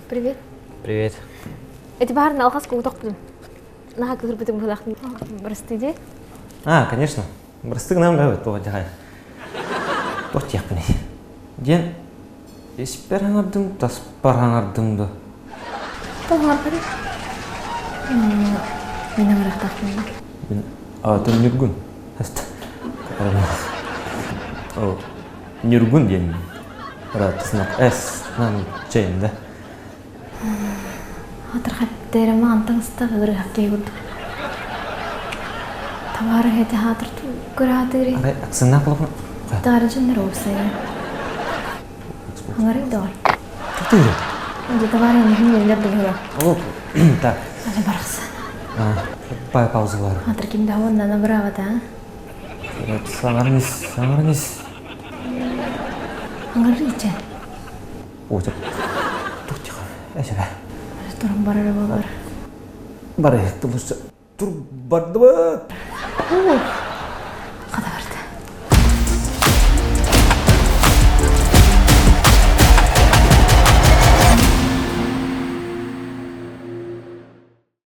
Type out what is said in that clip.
Привет. Привет. Эти баарына алхас куутохпун. Наһаа кыһырбытым быһылаахтын. Бырастыы дии. А, конечно. Бырастыы гынан бэбит туох дьаһай. Туох диэхпиний? Диэн испэр хаҥардым, таспар хаҥардым да. Тоҕо Мин аҥарахтаахпын. Мин аатым Ньургун. О, Ньургун диэн Ыраатысынах эс нан чэйин да. Атырхаттера маантан ыстах ырыһах киһи курдук. Табаары хете хаатыр кыраатыыры. Арай аксыннаах болофон. Таары дьоннор уопсайа. Аңарый доҕор. Тутууру. Дьэ табаары миһин миллер дылыла. О, так. Аны барахсан. Пай паузалар. Атыр ким да оннана быраабата. Саҥаран ис, саҥаран ис. Аҥарыыча. Ой, тух тихо. Эсэбэ. Туран барара болар. Бары тулуса тур бардыбыт.